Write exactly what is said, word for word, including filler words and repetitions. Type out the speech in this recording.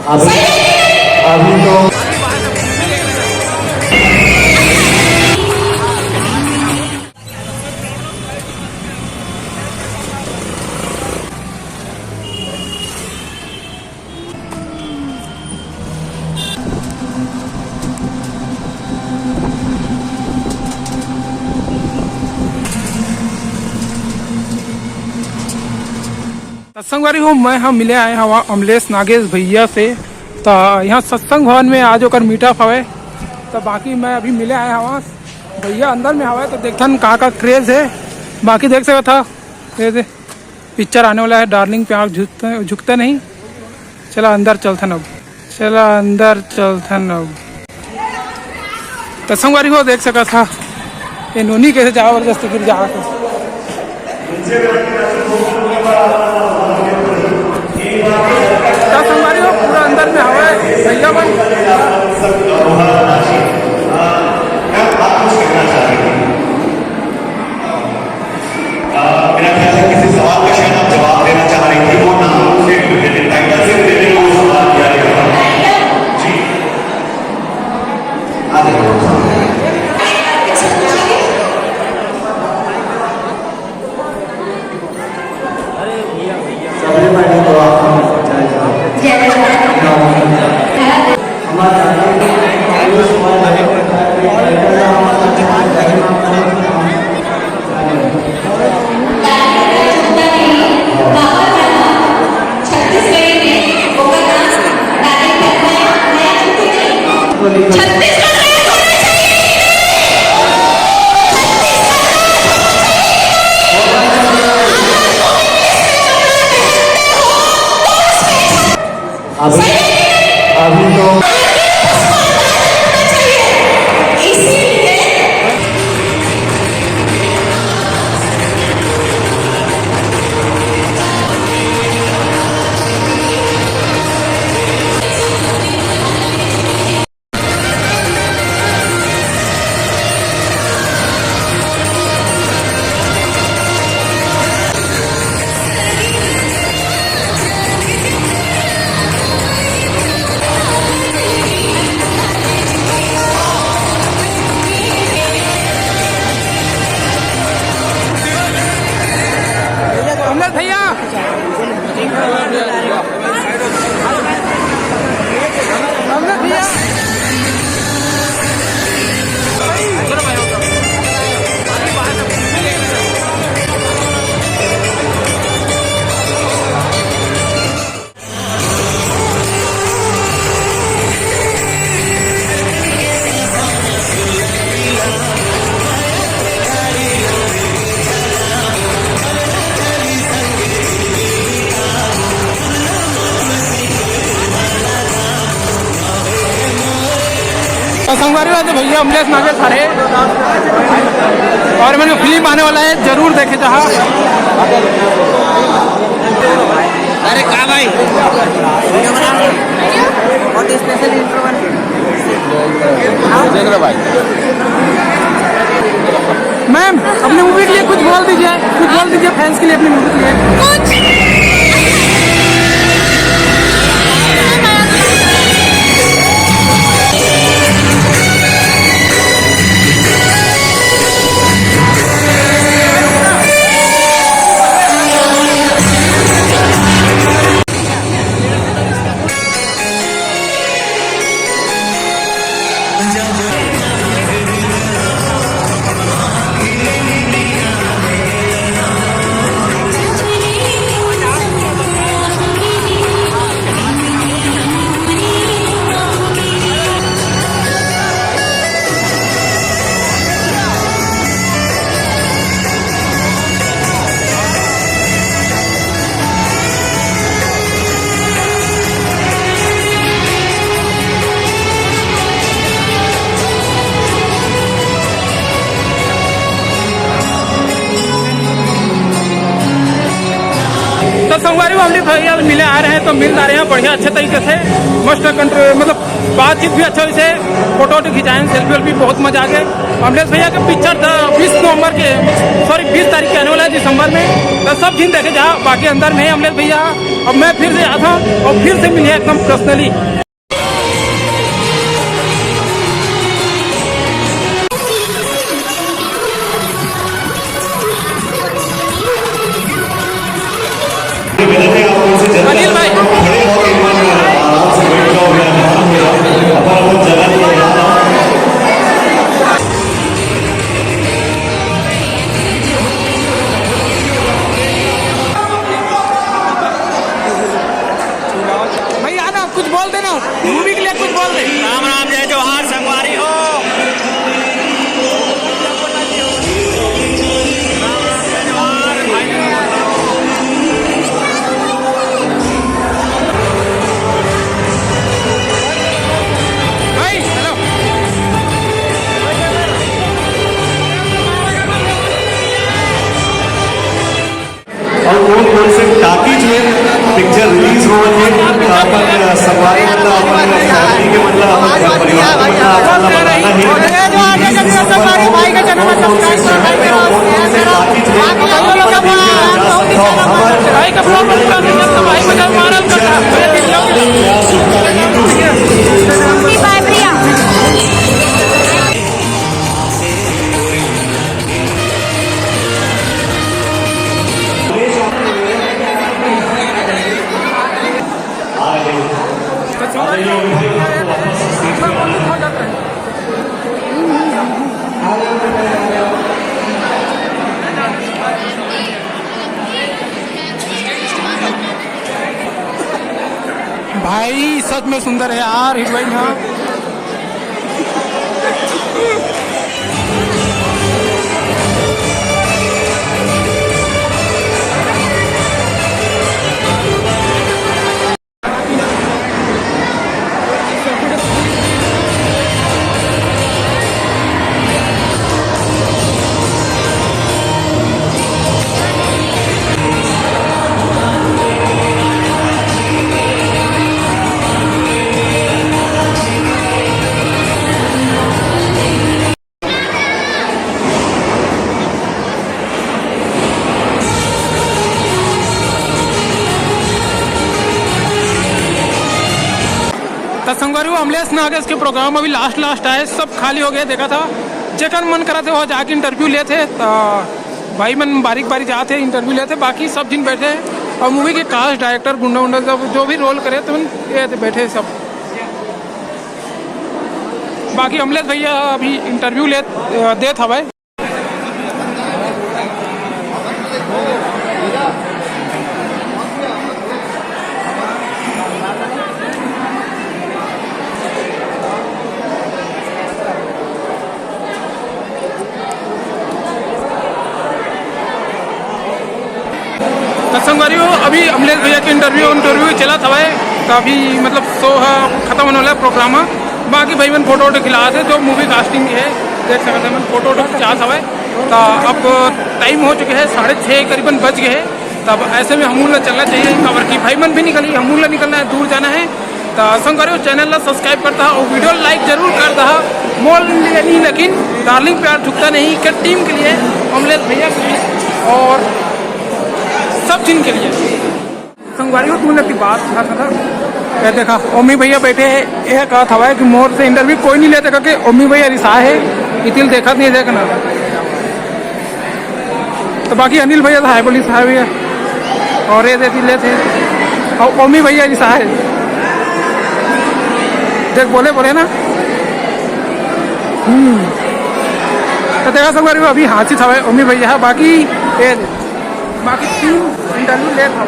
अभी, अभी तो सत्संगवारी हो, मैं ह मिले आए हवा अमलेश नागेश भैया से। त यहाँ सत्संग भवन में आज ओकर मीटअप हवय। त बाकी मैं अभी मिले आए हवा भैया अंदर में हवय, त देखथन का का क्रेज है। बाकी देख सकत हा, ये दे, पिक्चर आने वाला है डार्लिंग, प्यार झुकता, झुकता नहीं। चला अंदर चलथन अब। चला अंदर चलथन अब। त संगवारी हो देख सकत हा, ये नोनी कैसे जबरदस्ती फिर जा के। त संगवारी हो पूरा अंदर में हवय भैया मन। अ, मेरा ख्याल है किसी सवाल का शायद आप जवाब देना चाह रही थी, वो नाम से रिलेटेड, टाइटल से रिलेटेड वो सवाल किया गया था। जी। आ जाइए। सबसे पहले तो आप हम जय जवान। हमारा छत्तीसगढ़ में होना चाहिए। अभी, अभी तो अमलेश भैया, अमलेश भैया। तो संगवारी बात है भैया, अमलेश नागेश हरे और मैंने फिल्म आने वाला है, जरूर देखे जहाँ। अरे का भाई, बहुत स्पेशल इंट्रो बन गया। मैम, अपने मूवी के लिए कुछ बोल दीजिए, कुछ बोल दीजिए फैंस के लिए, अपनी मूवी के लिए। तो संगवारी हो, हमने भैया मिले आ रहे हैं तो मिल आ रहे हैं बढ़िया अच्छे तरीके से। उसका कंट्रो-, मतलब बातचीत भी अच्छा होइस हे, फोटो वोटो खिंचाएन, सेल्फी वेल्फी, बहुत मजा आ गया। अमलेश भैया के पिक्चर था बीस नवंबर के, सॉरी, बीस तारीख के आने वाला है दिसंबर में, तो सब झिन देखे जा। बाकी अंदर में अमलेश भैया, अब मैं फिर से आता हूँ और फिर से मिले एकदम पर्सनली। अनिल भाई। भाई आना, कुछ बोल देना, मूवी के लिए कुछ बोल दे। राम राम, जय जोहार, संगवारी हो। भाई, हेलो। और कौन कौन से टाकीज में पिक्चर रिलीज हो रही है, तो अपन संगवारी मतलब अपन फैमिली के मतलब अपन परिवार के मतलब अपन बनाना है। भाई का चैनल में सब्सक्राइब करो, भाई का, भाई का ब्लॉग बंद कर दीजिए, तो भाई को जब वायरल करना है। भाई सच में सुंदर है यार, हीरोइन। हाँ। त संगवारी हो, अमलेश नागेश के प्रोग्राम अभी लास्ट लास्ट आए, सब खाली हो गए। देखा था, जेकर मन करा थे वहाँ जाके इंटरव्यू लेते। त भाई मन बारीक बारीक जाते इंटरव्यू लेते, बाकी सब दिन बैठे। और मूवी के कास्ट, डायरेक्टर, गुंडा उंडा, सब जो भी रोल करे तो ये बैठे सब। बाकी अमलेश भैया अभी इंटरव्यू ले देत हवय। त संगवारी हो, अभी अमलेश भैया के इंटरव्यू इंटरव्यू चलत हवय, त अभी मतलब शो ह खत्म होने वाला है, प्रोग्राम ह। बाकी भाई मन फोटो वोटो खिंचात हे, जो मूवी कास्टिंग है देख सकते हैं, फोटो वोटो खिंचात हवय। त अब टाइम हो चुके हैं, साढ़े छः करीबन बज गए हैं। तब ऐसे में हमू ला चलना चाहिए, काबर कि भाई मन भी निकली, हमू ला निकलना है, दूर जाना है। त संगवारी हो, चैनल ला सब्सक्राइब करता और वीडियो लाइक जरूर करता। मोल नहीं लेकिन डार्लिंग प्यार झुकता नहीं के टीम के लिए, अमलेश भैया के लिए और सब चीज के लिए। संगवारी हो, तुमने अपनी बात सुना था। ये देखा, ओमी भैया बैठे हैं, ये कहा था कि मोर से इंटरव्यू कोई नहीं लेते, क्योंकि ओमी भैया रिसा है, इतिल देखत नहीं, देखना। तो बाकी अनिल भैया तो हाय बोली, हाय भैया, और ये देखी ले थे, और ओमी भैया जी साहब देख बोले, बोले ना। हम्म। तो देखा संगवारी हो, अभी हाँसी था ओमी भैया, बाकी ये, बाकी टीम इंटरव्यू ले था।